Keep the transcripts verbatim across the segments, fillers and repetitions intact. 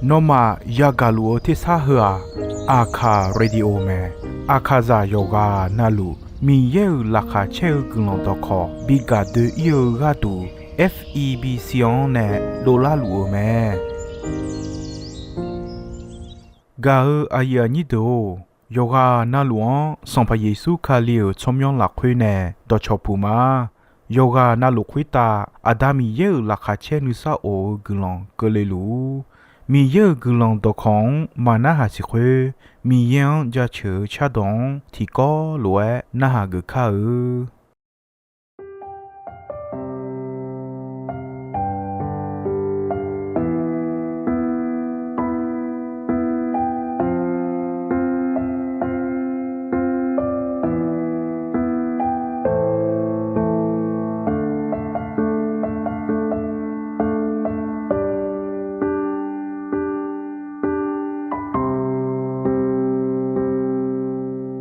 Nawmaf yagaq luf-eu tersar heu-aq, Aqkaq Radio mae. Aqkaqzaq yawqghaq navluf Miqyaer-euq laqkhaq caer-eu guiqlanq dawqkawq bi gaq doe-ir-eu gharduq, F E B C-anr nae dovlar luf-eu mae. Gaq-eu aqyuif aqnyir deuq-or, yawqghaq navluf-anr Sanqpaq Yeqsur Kali-euq tsawrmyanr lafkhoer nae dawqcawq puq ma. Yawqghaq navluf khoertav Aqda Miqyaer-euq laqkhaq caer nuisar of-eu guiqlanq keuvle luf-ur. Miqyaer-euq guiqlanq dawqkawq-anr maqnarhaq siq khoer, Miqyaer-anr jaceuq-eu cardawq-anr tiqkawv lof-aer narhaq geuf kar-eu.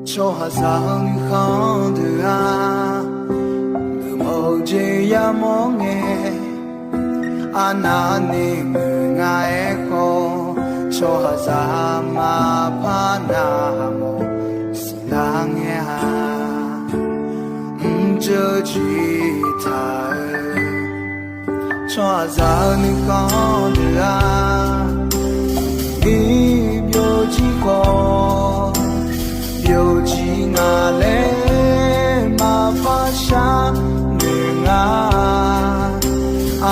Tsawrhaqzaq-eu nuikhanr deuq-aq, geufmawf-eu jeq yamawr ngae, arnavni muiq nga-aer khawf, tsawrhaqzaq maqpar navmawf siqlar ngae-a. Mrjeuv jiq taq-eu tsawrhaqzaq-eu nuikhanr deuq-aq, iq byovjir khawf, byovjir nga laer maqpar sharnoeq nga.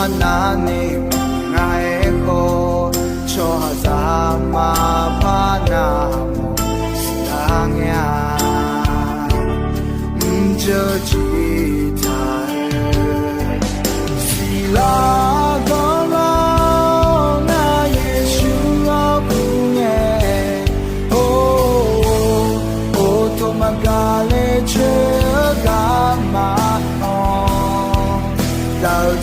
Arnavni muiq nga-aer khawf, tsawrhaqzaq maqpar navmawf siqlar ngae-a. Mrjeuv jiq taq-eu siqlar ganrlar-awr, ngar Yeqsur-anr kur ngae, or, or, tov maqgaq le coer-eu garma-anr, daq-eu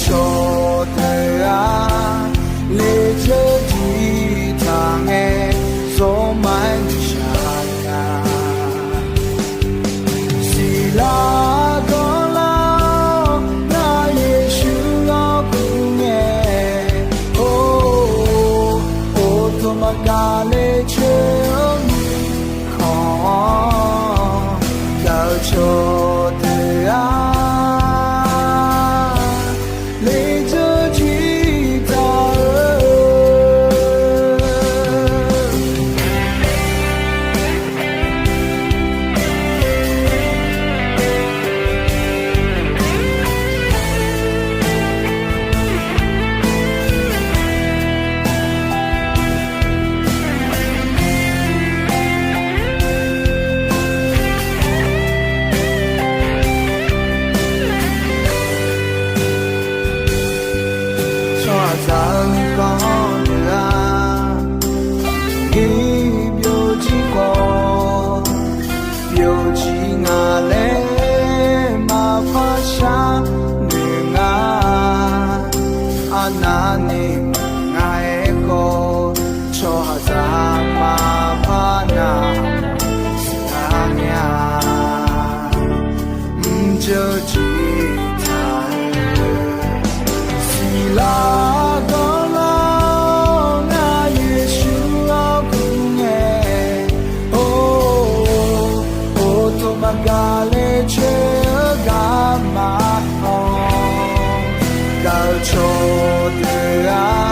cawqdeuq-aq, lejeuq jiq taq ngae, zawrma-aer nuishaq nya. Siqlar ganrlar-awr, ngar Yeqsur-anr kur ngae, or, or, tov maqgaq le coer-eu mirkhanq-anr, daq-eu cawqdeuq-aq, lejeuq jiq taq-eu Tsawrhaqzaq-eu nuikhanr deuq-aq, iq byovjir khawf, byovjir nga laer maqpar sharnoeq nga. Arnavni muiq nga-aer khawf, tsawrhaqzaq maqpar navmawf siqlar ngae-a. Mrjeuq jiq taq-eu siqlar ganrlar-awr, ngar Yeqsur-anr kur ngae, or, or, tov maqgaq le coer-eu garma-anr, daq-eu cawqdeuq-aq,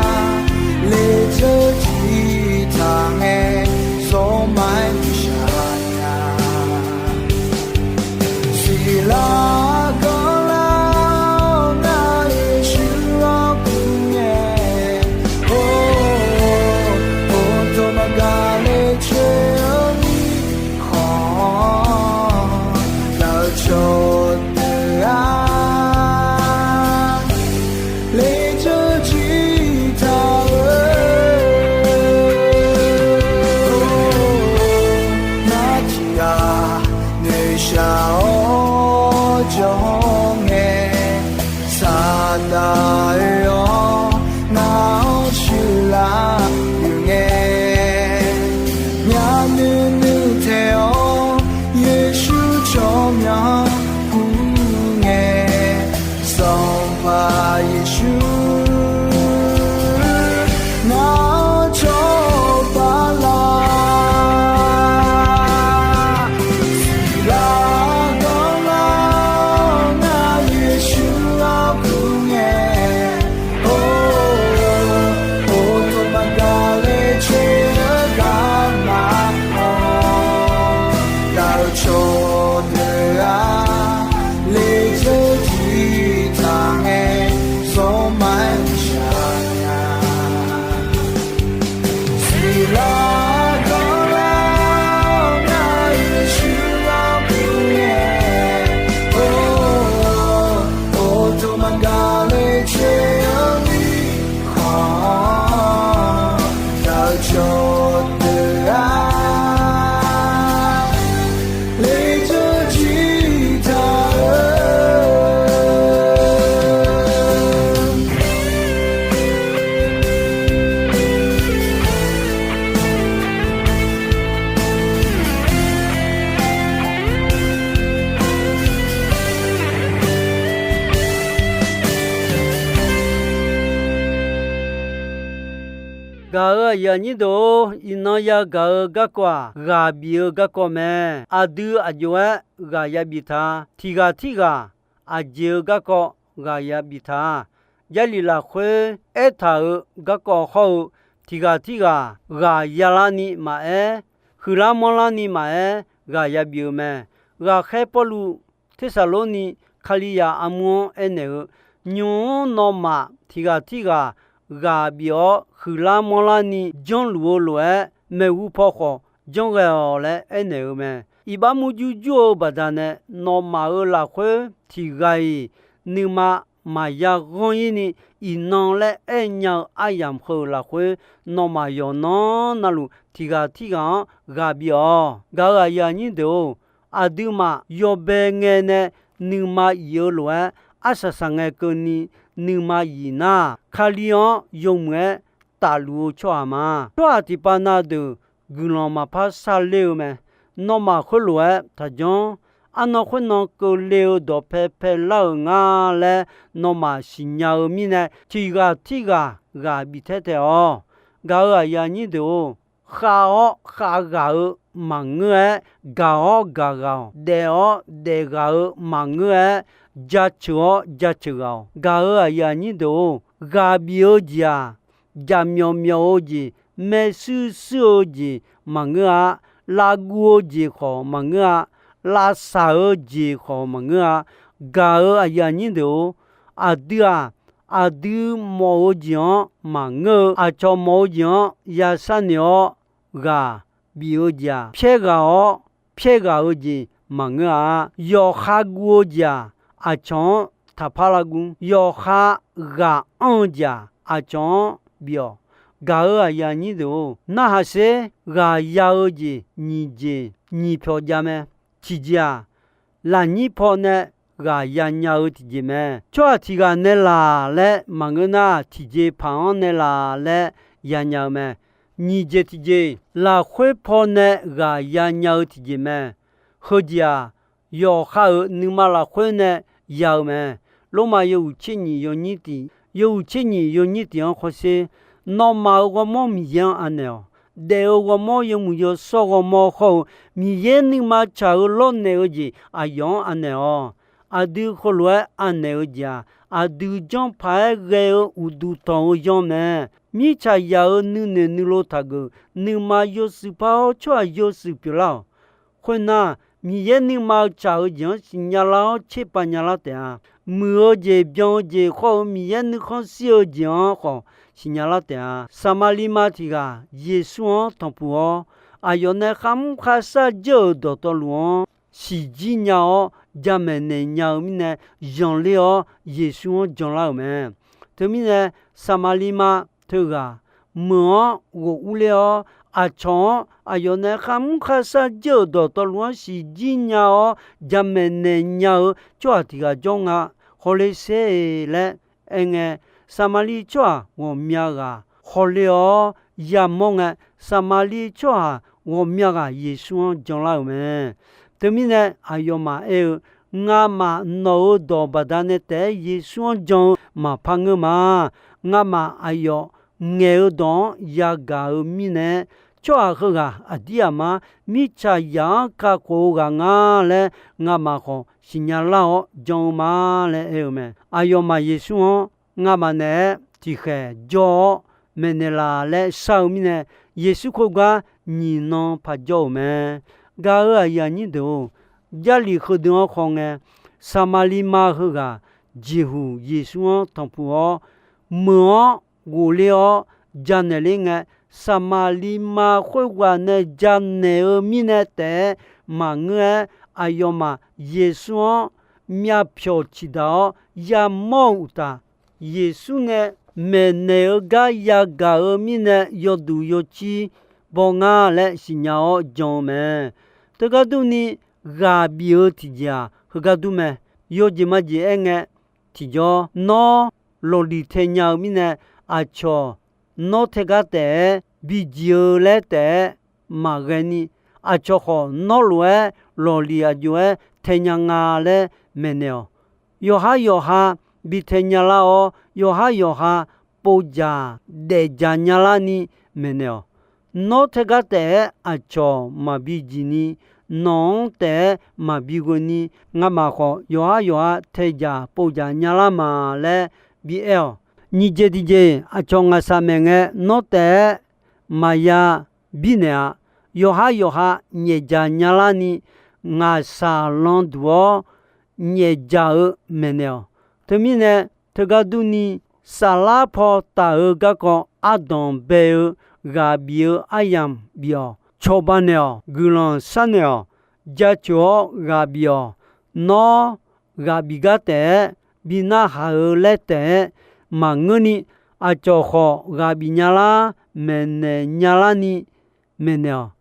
Gaq-euq aqyuif aqnyir deuq-or, iqnan yagaq-eu garkawv-aq, ghaq bif-eu garkawv mae. Aqdui aq jov-aer ghaq yabif ta. Tiq ghaq tirghaq aqjeq-eu garkawv ghaq yabif ta. Jarlif lafkhoer aertaq-euq garkawv hawr-eu, tiq ghaq tirghaq ghaq yalarni maqaer, huiqlar manrlarni maqaer, ghaq yabif-eu mae. Ghaqkhaer Pawrluv Tersaqlorni Kalizaq armur-anr aernaeq-eu, nymq-mr nawmaf tiq ghaq tirghaq ghaq bif-awr huiqlar manrlarni janrluf-eu lof-aer, maeqhu paw khawf janrghae-awq laer aernaeq-eu mae. Iqbax murjur jur-eu baqdanae, nawmaf-euq lafkhoer tiq ghaq-iq nuima maqya ghanr-ir ni, iqnan laer aer nya-eu aryamq heu-euq lafkhoer, nawmaf yawqnan navluf tiq ghaq tirghaq-anr ghaq bif-awq. Gaq-euq aqyuif aqnyir deuq-or, aqduimaf yawbae ngae nae nuima iq-eu lof-aer, arsaq saqngae keuvni nuima iq nar, Kali-anr yawmuiq-aer tafluf-eu tsawrhaq ma. Tsawrhaq tiqpav na deuq guiqlanq maqpar sarler-eu mae. Nawmaf khoerlof-aer taqjanr. Arnan khoernan keuvle-eu dawqpae paelar-euq nga laer nawmaf siqnya-eu mirnae, tiq ghaq tirghaq ghaq bif taer taef-awq. Gaq-euq aqyuif aqnyir deuq-or, khav-awr khav ghaq-eu maqngeur-aer, gaq-awr gaq ghaq-awq. Daef-awr daef ghaq-eu maqngeur-aer, jaceuq-awr jaceuq ghaq-awq. Gaq-euq aqyuif aqnyir deuq-or, ghaq bif-eu jeq-aq, jaqmyawf myawf-eu jeq, maershuir shuir-eu jeq maqngeur-a. Lavguv-eu jeq khawf maqngeur-a. Lavsaq-eu jeq khawf maqngeur-a. Gaq-euq aqyuif aqnyir deuq-or, aqdui-aq, aqdui mawf-eu jeq-anr maqngeur-eu, aqcawq mawf-eu jeq-anr yasharnoeq-awr ghaq bif-eu jeq-aq, pyaer ghaq-awr pyaer ghaq-eu jeq maqngeur-a. Yawqha guv-eu jeq-aq, aqcawq-anr taqpar lavguv. Yawqha ghaq anr-eu jeq-aq, aqcawq-anr bif-awq. Gaq-euq aqyuif aqnyir deuq-or, narhaq sher ghaq ya-eu jeq nyiq jeq nyiq pyawq jav mae. Tiqjeq-aq, lafnyir pawnae ghaq yanya-eu tiqjeq mae. Tsawrhaq tiq ghaq nae laq laer maqngeur nar, tiqjeq paq-anr nae laq laer yanya-eu mae. Nyiq jeq tiqjeq, lafkhoer pawnae ghaq yanya-eu tiqjeq mae. Heujeq-aq, yawqha-euq nuima lafkhoer nae ya-eu mae. Lormav yawhuiq tser nyiq yawnyir tiq, yawhuiq tser nyiq yawnyir tiq-anr khawf sher, nawmaf-euq ghawrmawr Miqyaer-anr anaeq-awq. Daef-eu ghawrmawr, yawmuiq yawshawr ghawrmawr hawr-eu, Miqyaer nuima tsaq-eu lawrnaeq-eu jeq aqyawf-anr anaeq-awq. Aqdui heulof-aer anaeq-eu jeq-aq, aqdui janrpaq-aer ghae-eu uqduq tanq-eu yanr mae. Mirtsaq yaq-euq nuinoeq nuilov taqgeuf, nuima yawshuif par-awr tsawrhaq yawshuif pyeuflar-awq. Khoernar, Miqyaer nuima tsaq-eu jeq-anr siqnya lar-awr tserpav nya lar taef-a. Muiq-eu jeq, byan-eu jeq khawr-eu Miqyaer nuikhanr shir-eu jeq-anr khawf siqnya lar taef-a. Saqmaqliv ma tiq ghaq Yeqsur-anr tanqpuq-awr, aqyawf nae kharmr kharshar dzeur-euq dawqtawvluf-anr shiqjir nya-awr, jamaeq naeq nya-eu mirnae, zanqler-awr Yeqsur-anr janlar-euq mae. Teumirnae, Saqmaqliv ma teughaq meuq-anr ghof urler-awr, aqcawq-anr aqyawf nae kharmr kharshar dzeur-euq dawqtawvluf-anr shiqjir nya-awr, jamaeq naeq nya-eu tsawrhaq tiq ghaq jawr nga, hawle sher laer aerngae, Saqmaqliv tsawrhaq ghawqmya ghaq hawler-awr yamawr ngae, Saqmaqliv tsawrhaq ghawqmya ghaq Yeqsur-anr janlar-euq mae. Teumirnae aqyawfmaf aer-eu, Ngamaf nawq-euq dawq baqdanae taef-aer Yeqsur-anr jan-eu maqpar ngeur ma. Ngamaf aqyawf ngaeq-eu dawq-anr yagaq-eu mirnae, tsawrhaq heughaq aqdir aqmar mirtsaqzaq-anr kakhof-eu ghaq nga laer ngamaf khawf siqnya lar-awr jan-eu ma laer aer-eu mae. Aqyawfmaf Yeqsur-anr ngamaf naeq-aer tiqkhaeq jawr-awr maeqnaeq laf laer shar-eu mirnae, Yeqsur khoergar nyiq nan paq jawr-euq mae. Gaq-euq aqyuif aqnyir deuq-or, Jarlif heudeuq-anr khawf ngae, Saqmaqliv ma heughaq jeqhuq Yeqsur-anr tanqpuq-awr, meuq-anr ghofler-awr janaeq ler ngae, Saqmaqliv ma khoerghaq nae janaeq-eu mirnae taef-aer maqngeur-aer, aqyawfmaf Yeqsur-anr myavpyawq ciqdaq-awr yamawr-eu uqtaf, Yeqsur nae maeqnaeq-eu gar yagaq-eu mirnae yawduq yawcir baw nga laer siqnya-awr jan-eu mae. Teugar durni, ghaq bif-eu tiqjeq-aq heugar dur mae. Yawjeq majeq aerngae, tiqjawr, nawr lawqliq tae nya-eu mirnae, aqcawq nawr tae gar taef-aer bijiq-eu laer taef-aer maqghae ni, aqcawq khawf nawr lof-aer lawqliq aq jov-aer tae nya nga laer maeqnaeq-awq. Yawqhar yawqha bi tae nya lar-awr, yawqhar yawqha povjaq daefjaq nya larni, maeqnaeq-awq. Nawr teugar taef-aer aqcawq maqbi jiq ni, nawq-anr taef-aer maqbi ghoe ni, ngamaf khawf yawqhar yawqha taeqdzaq povdzaq nyalar ma laer bi aer-awq. Nyiq jeq tiqjeq, aqcawq ngaqshaq maeq ngae nawr taef-aer maqya birnaeq-a. Yawqhar yawqha nyaefdzaq nyalarni, ngaqshaq landuq-awr nyaefdzaq-eu maeqnaeq-awq. Teumirnae, teugar durni, saflar paw taf-eu garkawv ardanq bae-eu ghaq bif-eu aryamq bif-awq. Cawba naeq-awq. Guiqlanq sharnaeq-awq. Jaceuq-awr ghaq bif-awq. Nawr ghaq bif gar taef-aer bi narhaq-eu laer taef-aer maqngeurni, aqcawq khawf ghaq bif nyalar, maeqnaeq nyalarni maeqnaeq-awq.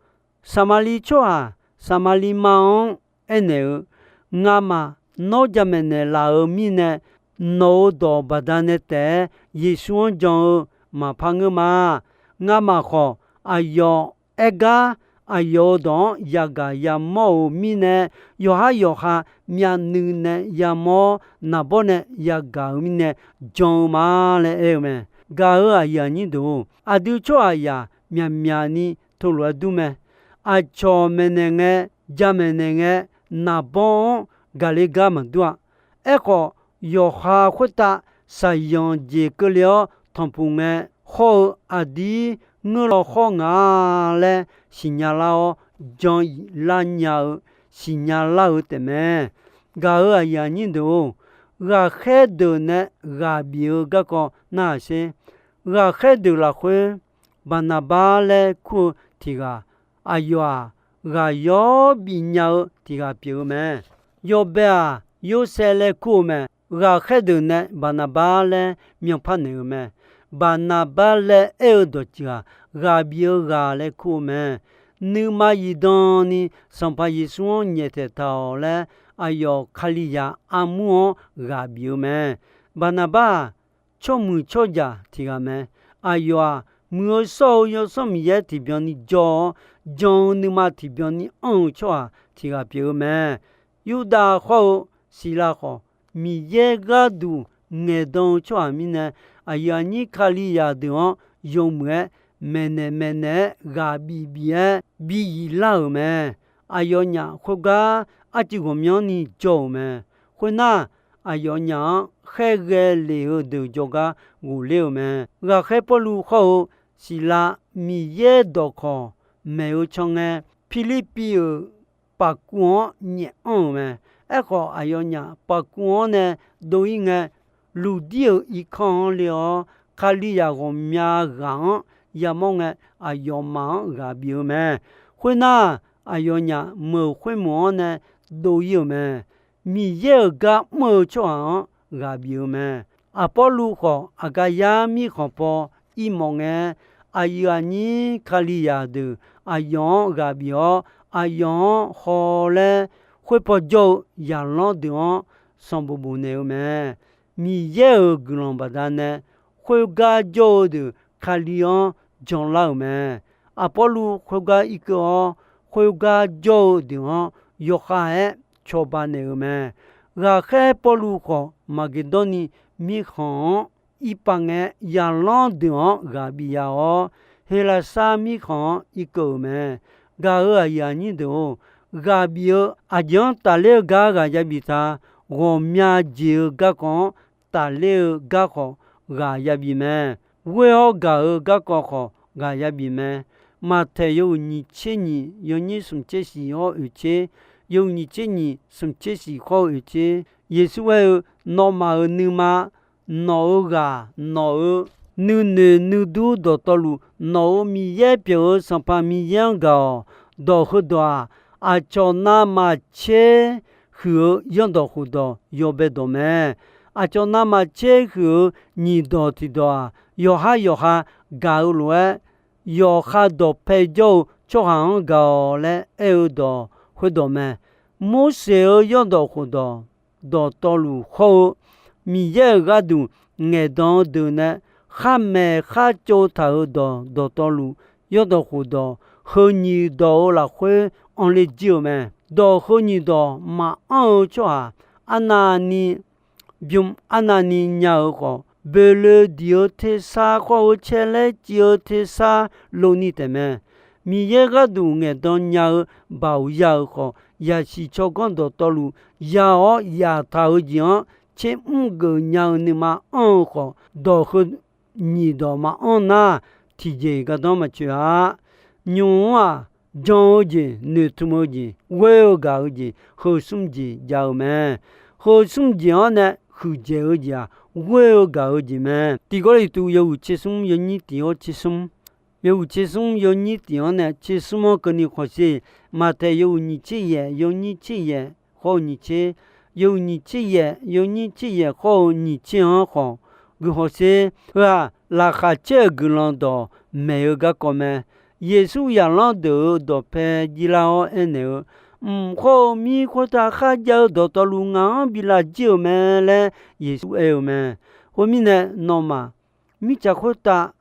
Saqmaqliv tsawrhaq Saqmaqliv ma-anr aernaeq-eu, Ngamaf nawr jamaeq naeqlaf-euq mirnae, nawq-euq dawq baqdanae taef-aer Yeqsur-anr jan-eu maqpar ngeur ma. Ngamaf khawf, aqyawf aer gar aqyawf-euq dawq-anr yagaq yamawr-euq mirnae, yawqhar yawqha myavnuiv nae yamawr, naqbawr nae yagaq-euq mirnae jan-eu ma laer aer-eu mae. Gaq-euq aqyuif aqnyir deuq-or, aqdui tsawrhaqzaq myaqmyaq ni teulof-aer dur mae. Aqcawq maeqnaeq ngae, jamaeq naeq ngae, naqbawr-anr gaqle gar maqdur-a. Aerkhawf, yawqha khoertav shaqyanq jeq keuvle-awr tanqpuq ngae, hawr-eu aqdir ngeur law khawr nga laer siqnya lar-awr, jan-iq lar nya-eu siqnya lar-eu taefmae. Gaq-euq aqyuif aqnyir deuq-or, ghaqkhaer deuq nae ghaq bif-eu garkawv narhaq sher. Ghaqkhaer deuq lafkhoer, Baqnaqbar laer kur-eu tiq ghaq, aqyawf-aq, ghaq yawr bifnya-eu tiq ghaq pyeuf-eu mae. Yawbae-aq, Yorsaev laer kur-eu mae. Ghaqkhaer deuq nae Baqnaqbar laer myanpar naeq-eu mae. Baqnaqbar laer aer-eu dawqtsuif-aq, ghaq bif-eu ghaq laer kur-eu mae. Nuima zifdan ni Sanqpaq Yeqsur-anr nyaeftaeq taq-awq laer, aqyawf Kalizaq armur-anr ghaq bif-eu mae. Baqnaqbar-aq, tsawrmuiq tsawrjaq tiq ghaq mae. Aqyawf-aq, Muiq-eu shawr-eu Yawsanr Miqyaer tiqbyan ni jawr-awr, jan-eu nuima tiqbyan ni anr-eu tsawrhaq tiq ghaq pyeuf-eu mae. Yurdav hawr-eu Siqlav khawf, Miqyaer gharduq ngaeqdan-eu tsawrhaq mirnae, aqyuif aqnyir Kalizaq deuq-anr yawmuiq-aer maeqnaeq maeqnaeq-aer ghaq bif bif-aer bi yif lar-euq mae. Aqyawfnyaf khoergar arcuiv ghawqmyanrni jawr-euq mae. Khoernar, aqyawfnyaf-anr khaerghae lef-eu deuq jawrgar ghofler-euq mae. Ghaqkhaer Pawrluv hawr-eu Siqlav Miqyaer dawqkawq maeq-eu can ngae, Pirlirpiv-euq paqkuv-anr nyaef anr-euq mae. Aerkhawf, aqyawfnyaf paqkuv-anr nae dov-ir ngae, Luqdir-euq irkanr-anr le-awr, Kalizaq ghawqmya ghaq-anr yamawr ngae, aqyawfmaf-anr ghaq bif-eu mae. Khoernar, aqyawfnyaf meuq khoermeuq-anr nae dov-ir-euq mae. Miqyaer-euq gar mr-eu tsawrhaq-anr ghaq bif-eu mae. Aqpawrluv khawf, Aqgaqyar mirkhanq paw irmawf ngae, aqyuif aqnyir Kalizaq deuq aqyawf-anr ghaq bif-awr, aqyawf-anr haw laer, khoerpaw jawr-eu zaqlanr deuq-anr sanqbof bofnaeq-eu mae. Miqyaer-euq guiqlanq baqdanae, khoergar jawr-eu deuq Kali-anr janlar-euq mae. Aqpawrluv khoergar irkeuv-awr, khoergar jawr-eu deuq-anr yawkhav-aer cawba naeq-euq mae. Ghaqkhaer Pawrluv khawf, Maqgeqdawrni mirkhanq-anr irpav ngae, zaqlanr deuq-anr ghaq bif ya-awr, Heqlaqsar mirkhanq-anr irkeuv-euq mae. Gaq-euq aqyuif aqnyir deuq-or, ghaq bif-eu aqjeq-anr tafler-eu gar ghaq ya bif ta. Ghawqmya jeq-eu garkawv-anr tafler-eu garkawv ghaq ya bif mae. Ghoer-awr gaq-eu garkawv khawf ghaq ya bif mae. Maqtaeq yawhuiq nyiq tser nyiq, yawnyir smq tser shiq hawr oeq tser, yawhuiq nyiq tser nyiq smq tser shiq hawr-eu oeq tser, Yeqsur aer-eu, Nawmaf-euq nuima, nawq-euq ghaq, nawq-euq nuinoeq nuidur dawqtawvluf, nawq-euq Miqyaer pyeuf-eu Sanqpaq Miqyaer-anr gaq-awq. Dawq heudawq-aq, aqcawq navmaqtser huiq-eu yanrdawq khofdawq yawbae dawq mae. Aqcawq navmaqtser huiq-eu nyiq dawq tiqdawq-aq, yawqhar yawqha gaq-eu lof-aer, yawqha dawqpae jawr-eu tsawrhaq-anr gaq-awq laer aer-eu dawq khoerdawq mae. Morseq-euq yanrdawq khofdawq dawqtawvluf hawr-eu, Miqyaer-euq gharduq ngaeqdan-eu deuq nae khar maeq khar tsov taq-euq dawq dawqtawvluf, yanrdawq khofdawq heu nyiq dawq-euq lafkhoer anrler jir-eu mae. Dawq heu nyiq dawq maqanr-eu tsawrhaq arnavni bym arnavni nya-eu khawf, boeqloe diq-eu tersar khawr-eu caer laer civ-eu tersar lov ni taef mae. Miqyaer gharduq ngaeqdan nya-eu baoq ya-euq khawf, yaqsiq tsawrganr dawqtawvluf ya-awr yaftaq-eu jeq-anr tsermr geuf nya-eu nuima anr-eu khawf, dawq heu nyiq dawq maqanr nar, tiqjeq gardanr maqtsoeq-a. Nymq-mr-aq, jan-eu jeq, noeqtmq-eu jeq, ghoer-eu gaq-eu jeq, heu smr jeq jav-eu mae. Heu smr jeq-anr nae huiqdzaeq-eu jeq-aq, ghoer-eu gaq-eu jeq mae. Tiq Gawrliqtu yawhuiq tser smr yawnyir tiq-awr tser smr, yawhuiq tser smr yawnyir tiq-anr nae tser smr-anr keuvni khawf sher. Maqtaeq yawhuiq nyiq tser yaef yawnyir tser yaef khawr-eu nyiq tser, yawhuiq nyiq tser yaef yawnyir tser yaef khawr-eu nyiq tser-anr khawf, guihaw sher. Heu-aq, laqkhaq caer-euq guiqlanq dawq maeq-eu garkawv mae. Yeqsur zaqlanr deuq-euq dawqpae jirlar-awr aernaeq-eu, Mq khawr-eu mir khoertav kharjav-eu dawqtawvluf ngaq-anr bi lavjir-euq mae laer Yeqsur aer-eu mae. Khoermirnae, nawmaf mirtsaq khoertav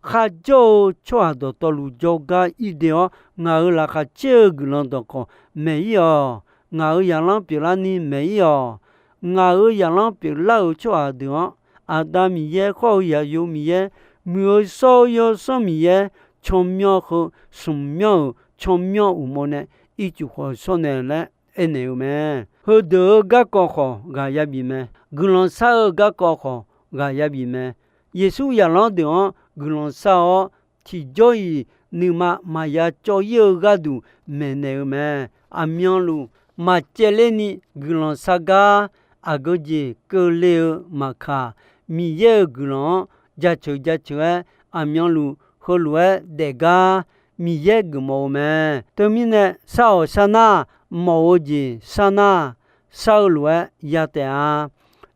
kharjawr-eu tsawrhaq dawqtawvluf jawrgar ir de-awr, ngaq-euq laqkhaq caer-eu guiqlanq dawqkawq maeq-ir-awq. Ngaq-euq zaqlanr pyeuflarni maeq-ir-awq. Ngaq-euq zaqlanr pyeuflar-euq tsawrhaq deuq-anr, Aqda Miqyaer khawr-eu Zaqyo Miqyaer, Muiq-eu Shawr-eu Yawsanr Miqyaer, tsawrmyanr heu smq myanr-euq tsawrmyanr uqmov nae ircuf khawf shawr nae laer aernaeq-eu mae. Heudeuq-euq garkawv khawf ghaq yabif mae. Guiqlanq shar-eu garkawv khawf ghaq yabif mae. Yeqsur zaqlanr deuq-anr guiqlanq shar-awr, tiqjawr-iq nuima maqya cawv-ir-eu gharduq maeqnaeq-eu mae. Aqmyanluf maqcaevler ni guiqlanq shar gar, aqgeu jeq keuvle-eu maqkaq, Miqyaer-euq guiqlanq-anr jaceuq jaceuq-aer, aqmyanluf heulof-aer daef gar Miqyaer geufmawf-eu mae. Teumirnae, shar-awq shar nar, mawf-eu jeq shar nar, shar-eu lof-aer ya taef-a.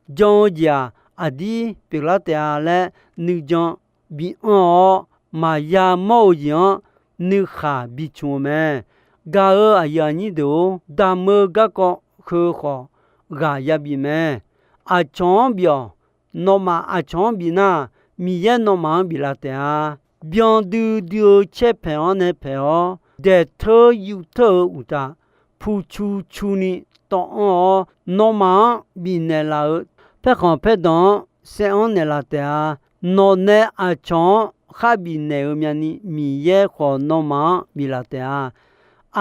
Jan-eu jeq-aq, aqdir pyeuflar taef-a laer nuijan bianr-awr, maqya mawr-eu jeq-anr nuikhaq bicmq-eu mae. Gaq-euq aqyuif aqnyir deuq-or, damq-eu garkawv heu khawf ghaq yabif mae. Aqcawq-anr bif-awq. Nawmaf aqcawq-anr bif nar, Miqyaer nawmaf-anr biflaf taef-a. Byan duidui-eu caer paeq-anr nae paeq-awr, daeqteur yuvteur-eu uqtaf, pucu cu ni tawv anr-awr, nawmaf-anr bifnaeq laf-euq paerkhanq paerdanq-anr saev anr naeqlaf taef-a. Nawq nae aqcawq-anr khar bifnaeq-eu myavni, Miqyaer khawf nawmaf-anr biflaf taef-a.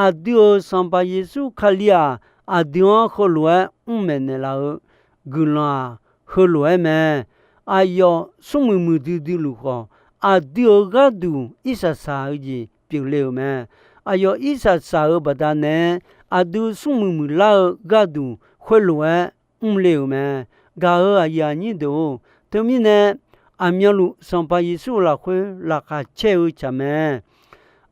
Aqdui-euq Sanqpaq Yeqsur Kali-aq, aqdui-anr heulof-aer mr maeqnaeq laf-eu guiqlanq-aq, heulof-aer mae. Aqyawf smrmuiq muiqdui dui luf khawf, aqdui-euq gharduq irsaq saq-eu jeq pyeufle-euq mae. Aqyawf irsaq saq-euq baqdanae, aqdui smrmuiq muiqlar-eu gharduq khoerlof-aer mrle-euq mae. Gaq-euq aqyuif aqnyir deuq-or, teumirnae aqmyanluf Sanqpaq Yeqsur-euq lafkhoer laqkhaq caer-eu tsaq mae.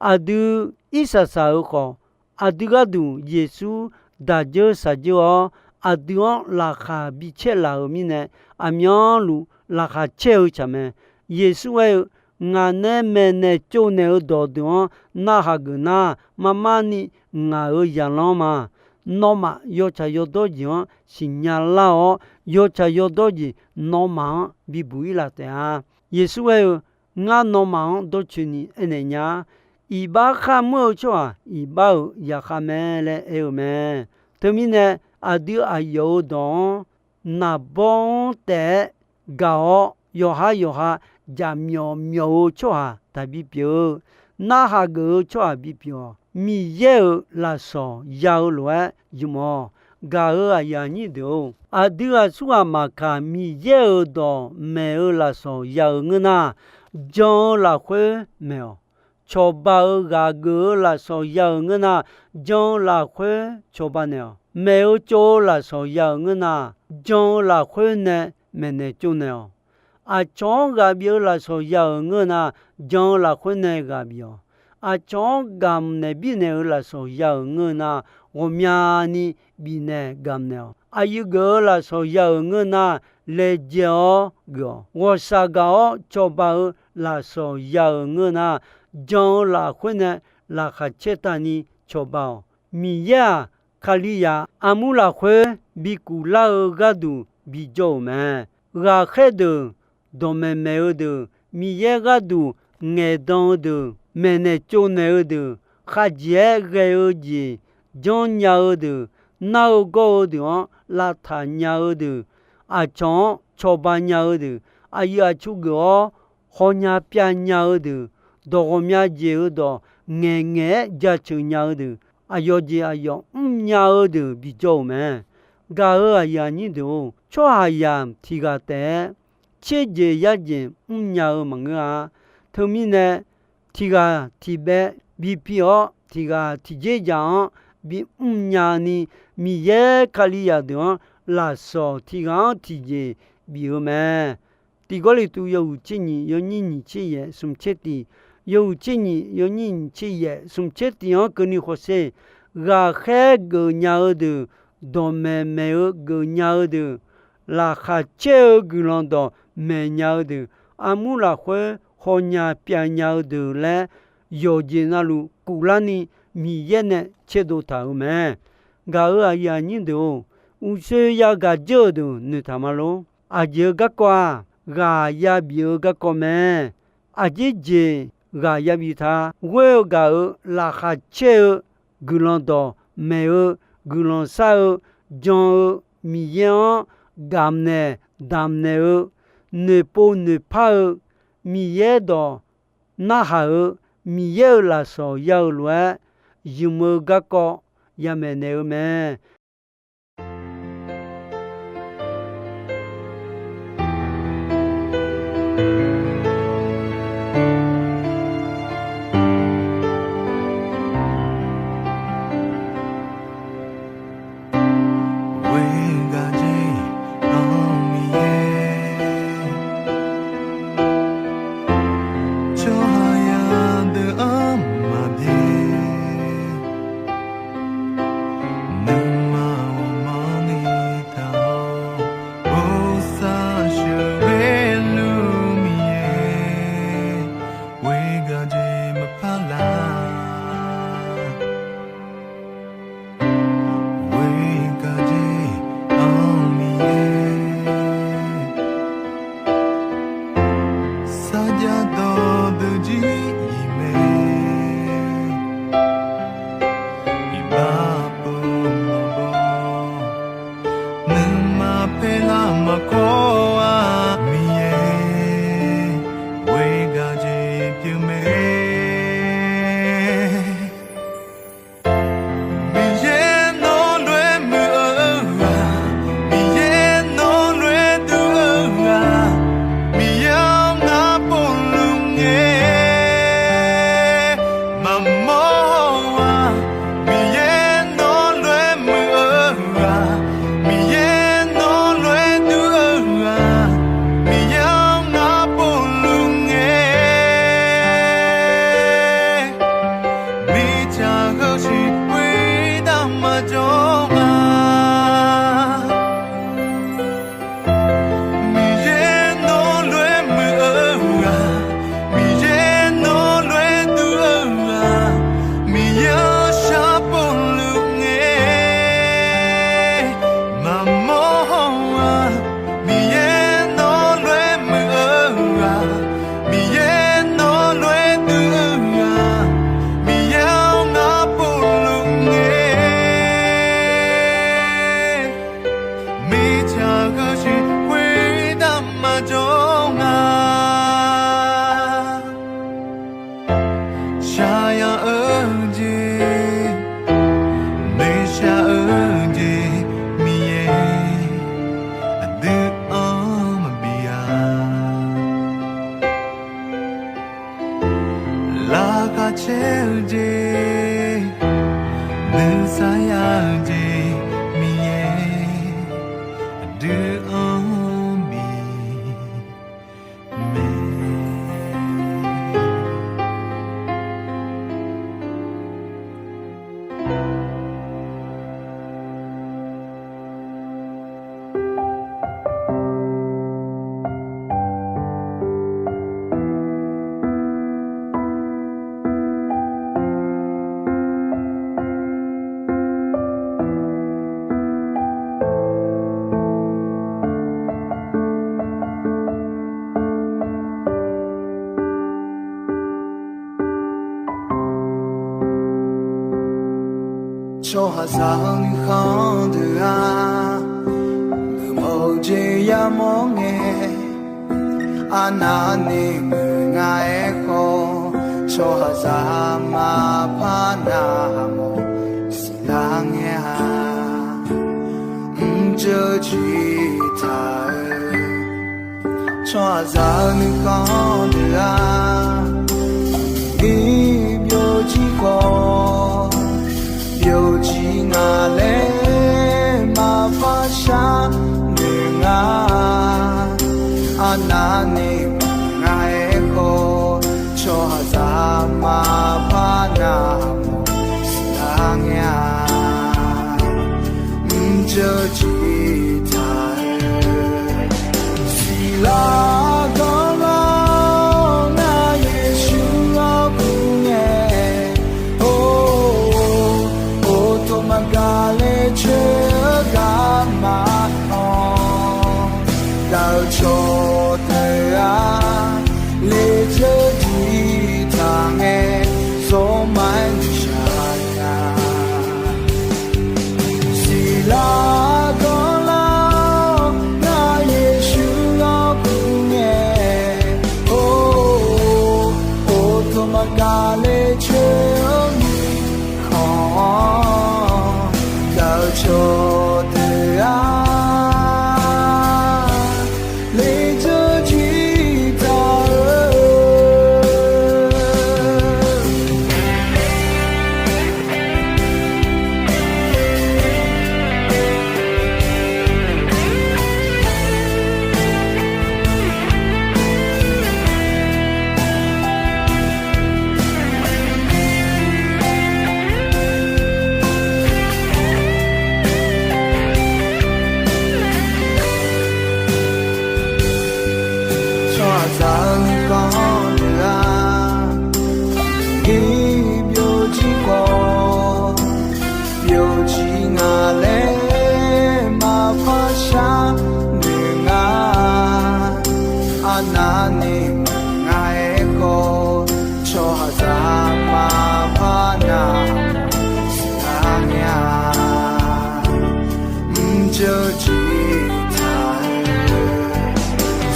Aqdui irsaq saq-euq khawf, aqdui gharduq Yeqsur daq dzeur saq dzeur-awr, aqdui-anr laqkhaq bi caer laf-euq mirnae, aqmyanluf laqkhaq caer-eu tsaq mae. Yeqsur aer-eu, Ngaq nae maeqnaeq tsovnaeq-eu dawqdeuq-anr narhaq geuf nar, marmar ni ngaq-euq zaqlanr ma. Nawmaf yawtsaq yawdawr jeq-anr siqnya lar-awr, yawtsaq yawdawr jeq nawmaf-anr bibuq-ir laf taef-a. Yeqsur aer-eu, Ngar nawmaf-anr dawrcoeni aernaeq nya-a. Iqbax kharmr-eu tsawrhaq iqbax-euq zaqkhav mae laer aer-eu mae. Teumirnae, aqdui aqyawf-euq dawq-anr naqbawr-anr taef-aer gaq-awr, yawqha yawqha jaqmyawf myawf-eu tsawrhaq taqbi pyeuf-eu, narhaq geuf-eu tsawrhaq bipyeuf-awq. Miqyaer-euq lafsawq ya-eu lof-aer ymq-awq. Gaq-euq aqyuif aqnyir deuq-or, aqdui aqsurghaq maqkaq, Miqyaer-euq dawq maeq-eu lafsawq ya-euq ngeur nar, jan-eu lafkhoer maeq-awq. Cawba-euq ghaq geuf-eu lafsawq ya-euq ngeur nar, jan-eu lafkhoer cawba naeq-awq. Maeq-eu tsov-eu lafsawq ya-euq ngeur nar, jan-eu lafkhoer nae maeqnaeq tsovnaeq-awq. Aqcawq-anr ghaq bif-eu lafsawq ya-euq ngeur nar, jan-eu lafkhoer nae ghaq bif-awq. Aqcawq-anr gamq naeq birnaeq-eu lafsawq ya-euq ngeur nar, ghawqmyani bifnaeq gamq naeq-awq. Aqyuif geuf-eu lafsawq ya-euq ngeur nar, laejae-awr geuf-awq. Ghawqshaq gaq-awr cawba-eu lafsawq ya-euq ngeur nar, jan-eu lafkhoer nae laqkhaq caer taq ni cawba-awq. Miqyaer-aq, Kalizaq armur lafkhoer bikuf lar-eu gharduq bijawr-euq mae. Ghaqkhaer deuq, dawqmaeq maeq-eu deuq, Miqyaer gharduq ngaeqdan-eu deuq, maeqnaeq tsovnaeq-eu deuq, khavjeq-aer ghae-eu jeq janrnya-eu deuq, nar-eu gawr-eu deuq-anr lavtaq nya-eu deuq, aqcawq-anr cawba nya-eu deuq, aqyuif aqtsu geuf-awr hawnya pyavnya-eu deuq, dawq ghawqmya jeq-eu dawq ngaeqngaeq-aer jaceuq nya-eu deuq, aqyawf jeq aqyawf mrnya-eu deuq bijawr-euq mae. Gaq-euq aqyuif aqnyir deuq-or, tsawrhaqzaq tiq ghaq taef-aer tserjeq yarjeq mrnya-eu maqngeur-a. Teumirnae, tiq ghaq tiq bae bipi-awr, tiq ghaq tiq dzerdzaq-anr bimr nyani, Miqyaer Kalizaq deuq-anr lafsawq tiq ghaq-anr tiqjeq bif-eu mae. Tiq Gawrliqtu yawhuiq tser nyiq yawnyir nyiq tser yaef smq tser tiq, yawhuiq tser nyiq yawnyir nyiq tser yaef smq tser tiq-anr keuvni khawsher, ghaqkhaer geufnya-eu deuq, dawqmaeq maeq-eu geufnya-eu deuq, laqkhaq caer-eu guiqlanq dawq maeqnya-eu deuq, armur lafkhoer hawnya pyavnya-eu deuq laer yawqjeq navluf kuflarni Miqyaer nae tserdov taq-euq mae. Gaq-euq aqyuif aqnyir deuq-or, uqshoe yagaq dzeur-euq deuq noeqtaq ma lor. Aqjeq-eu garkawv-aq, ghaq yabif-eu garkawv mae. Aqjeq jeq ghaq yabif ta. Ghoer-eu gaq-euq laqkhaq caer-eu guiqlanq dawq maeq-eu, guiqlanq shar-eu, jan-eu, Miqyaer-anr gamq naeq damq naeq-eu, noeqpov noeqpar-eu, Miqyaer dawq narhaq-eu, Miqyaer-euq lafsawq ya-eu lof-aer, ymq-eu garkawv yamaeq naeq-eu mae. Ghoer-eu gaq jeq-anr Miqyaer, tsawrhaqzaq deuq-anr maqbyaer, nuima ghawqmanrni taq-awr, bosav sheuqghae luf Miqyaer, ghoer-eu gaq jeq maqpar lar. Ghoer-eu gaq jeq-anr Miqyaer, sarjax dawqdeuq jir-iq mae, iqbax pov maqbaw, nuima paerlar maqkawr-a Miqyaer, ghoer-eu gaq jeq pyeuf mae. Miqyaer nawr lof-aer muiq-eu ghaq, Miqyaer nawr lof-aer duq-eu ghaq, Miqyaer-anr ngar povluf ngae maqmawr-a. Miqyaer nawr lof-aer muiq-eu ghaq, Miqyaer nawr lof-aer duq-eu ghaq, Miqyaer-anr ngar povluf ngae, mirtsaq heusiq khoertav maqjawr nga. Miqyaer nawr lof-aer muiq-eu ghaq, Miqyaer nawr lof-aer duq-eu ghaq, Miqyaer-anr shar povluf ngae maqmawr-a. Miqyaer nawr lof-aer muiq-eu ghaq, Miqyaer nawr lof-aer duq-eu ghaq, Miqyaer-anr ngar povluf ngae, mirtsaq heusiq khoertav maqjawr nga. Shaqyaq-eu jeq, noeqshaq-eu jeq, Miqyaer aqdui-anr maqbi-a. Laqkhaq caer-eu jeq, nuisar ya-eu jeq, Miqyaer aqdui-anr bi mae. Tsawrhaqzaq-eu nuikhanr deuq-aq, geufmawf-eu jeq yamawr ngae, Arnavni muiq nga-aer khawf, tsawrhaqzaq maqpar navmawf siqlar ngae-a. Mrjeuv jiq taq-eu tsawrhaqzaq-eu nuikhanr deuq-aq, byovjir khawf byovjir nga laer maqpar sharnoeq nga. Arnavni muiq nga-aer khawf, tsawrhaqzaq maqpar navmawf siqlar ngae-a. Mrjeuv jiq taq-eu siqlar ganr lar-awr, ngar Yeqsur-anr kur ngae, or, or, tov maqgaq le coer-eu garma-anr, gaq-eu cawqdeuq-aq, lejeur diq taq ngae, zawrma-aer nuishaq nya. Siqlar ganr lar-awr, ngar Yeqsur-anr kur ngae, or, or, tov maqgaq le coer-eu mirkhanq-anr, gaq-eu cawqdeuq-aq, lejeur jiq taq-eu Tsawrhaqzaq-eu nuikhanr deuq-aq, gir byovjir khawf byovjir nga laer maqpar sharnoeq nga. Arnavni muiq nga-aer khawf, tsawrhaqzaq maqpar navmawf siqlar ngae-a. Mrjeuv jiq taq-eu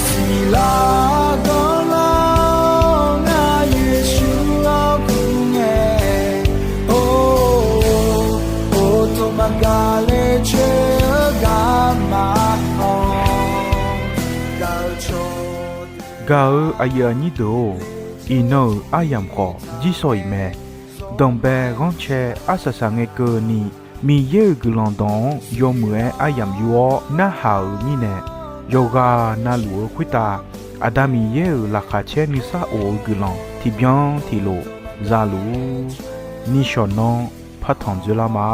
siqlar ganr lar-awr, ngar Yeqsur-anr kur ngae, or, or, tov maqgaq le coer-eu garma-anr, gaq-eu cawqdeuq. Gaq-eu aqyuif aqnyir deuq-or, iqnan-euq aryamq khawf jirsawq iq mae. Danqbae ghanrcae arsaq saq ngae keuvni, Miqyaer-euq guiqlanq dawq-anr yawmuiq-aer aryamq yur-awr narhaq-euq mirnae, yawqghaq navluf-eu khoertav Aqda Miqyaer-euq laqkhaq caer nuisar of-eu guiqlanq tiqbyan tiqlof za luf-ur. Nishawq nanr partanq dzoerlar ma.